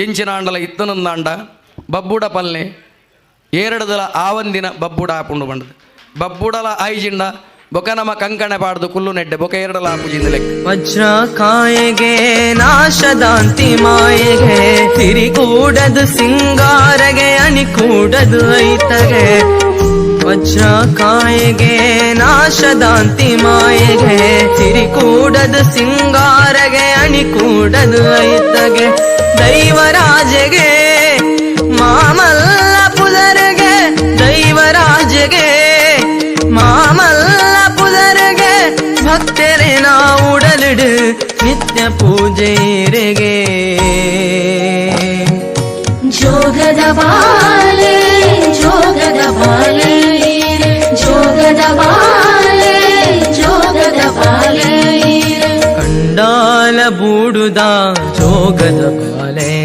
ಎಂಚಿನಾಂಡಲ ಇತ್ತನಂದಾಂಡ ಬಬ್ಬುಡ ಪಲ್ಲೆ ಏರಡದಲ ಆವಂದಿನ ಬಬ್ಬುಡ ಆಪುಂಡು ಬಂಡದು ಬಬ್ಬುಡಲ ಆಯ್ಜಿಂಡ ಬೊಕ ನಮ ಕಂಕಣೆ ಪಾಡ್ದು ಕುಲ್ಲು ನೆಡ್ಡೆ ಬೊಕ ಏರಡಲ ಆಪುಜಿಂದ ಲೆಕ್ಕ. ವಜ್ರ ಕಾಯಗೆ ನಾಶದಾಂತಿ ಮಾಯೆಗೆ, ತಿರಿಗೂಡದು ಸಿಂಗಾರಗೆ ಅಣಿ ಕೂಡದು ಐತಗೆ. ವಜ್ರ ಕಾಯಗೆ ನಾಶದಾಂತಿ ಮಾಯೆಗೆ, ತಿರಿಕೂಡದು ಸಿಂಗಾರಗೆ ಅಣಿ ಕೂಡದು ಐತಗೆ. ದೈವರಾಜಗೆ ಮಾಮಲ್ಲ ಪುದರ್ಗೆ, ದೈವರಾಜಗೆ ಮಾಮಲ್ಲ ಪುದರ್ಗೆ, ಭಕ್ತರೆ ಉಡಲಿಡು ನಿತ್ಯ ಪೂಜೆರೆಗೆ. ಜೋಗದ ಬಾಲೆ, ಜೋಗದ ಬಾಲೆ, ಜೋಗದ ಬಾಲೆ, ಜೋಗದ ಬಾಲೆ. ಕಂಡಾಲ ಬೂಡುದ ಜೋಗದ